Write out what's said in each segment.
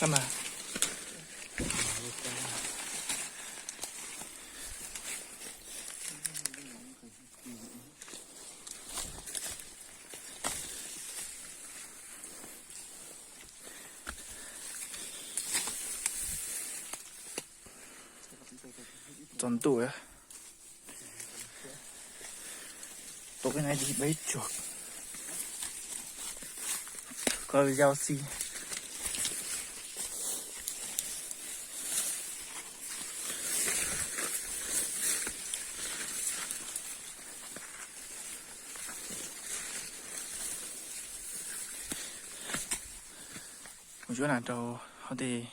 Mas txog ntuj, tus cái này thì bảy chục, có giao si. Mus cuab nas rau hauv tej.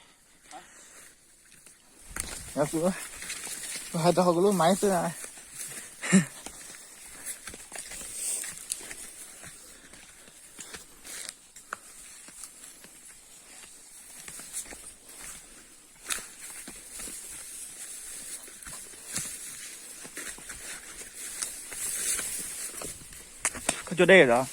Kuv, kuv hais rau hauv kuv lub maiv xwb na. Koj cuab dej los?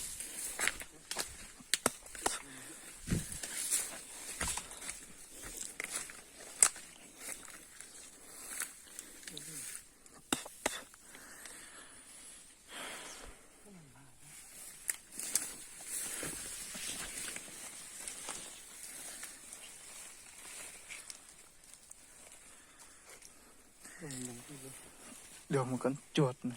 Được một con chuột này.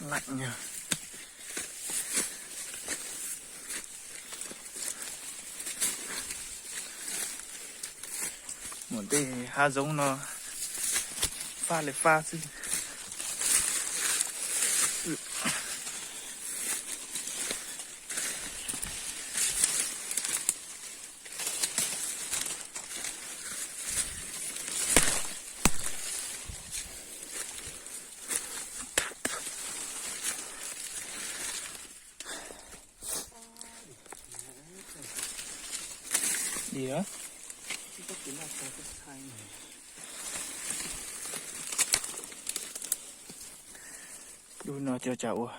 Laj nyag. Mus tej hav zoov no fab li fab xwb. Dib no cov tsam ua.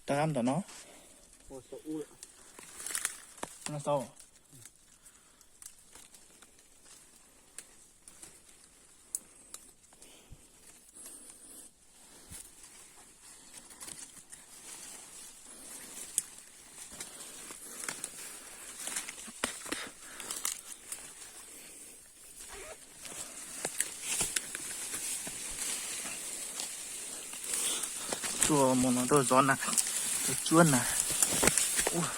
Tau ntawm no. No xau. Tuaj mus no tuaj zov nas, tuaj cuab nas. Ua,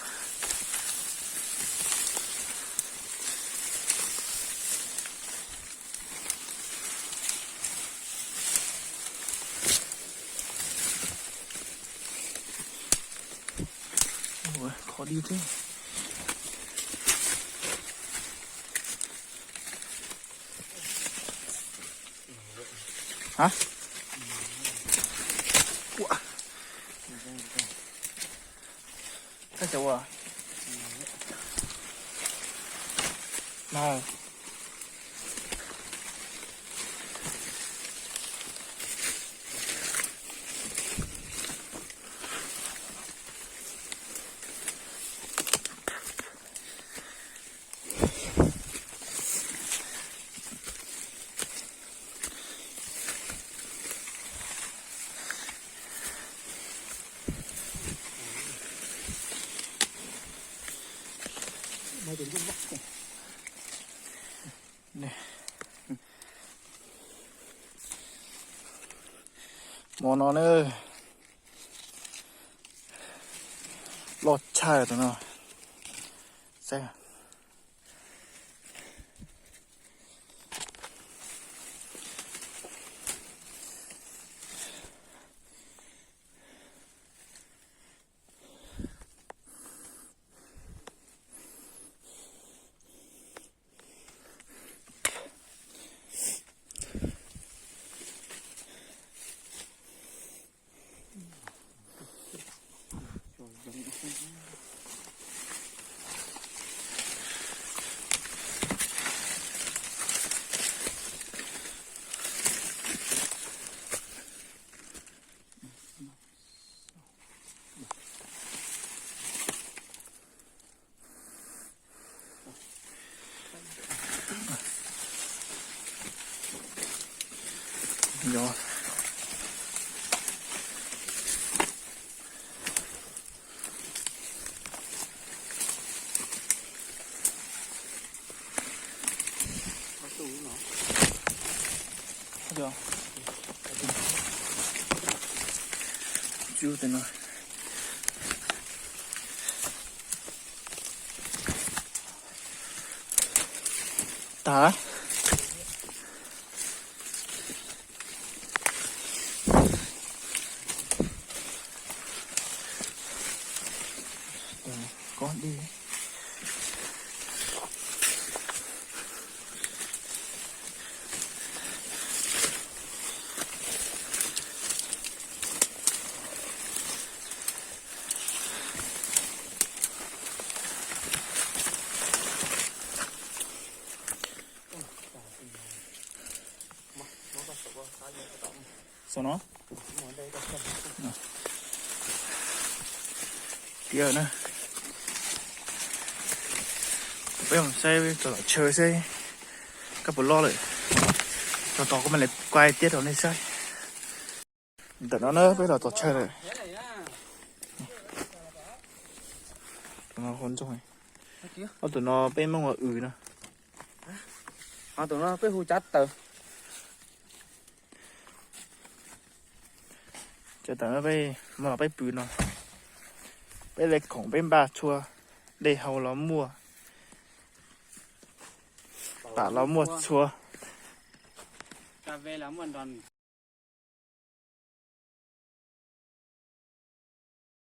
kho dib thiab. Hab. Ua. Koj xav ua. No. Hmo no na, loj tshaj tus no. Saib. Tag. Kob dib. Saum no tiag na. Peb mus saib tom chaw seb kab puas loj lawm. Tos tos kuv mam li kuaj tiab rau nej saib. Ntawm no na peb los tom chaw lawm. Tus no, ob tus no peb Hmoob ua w no. Tus no peb hu cav taws. Cav taws no peb, muaj los peb pw no. Peb le khoom peb npaj txhua, dej haus los muaj, pam los muaj txhua.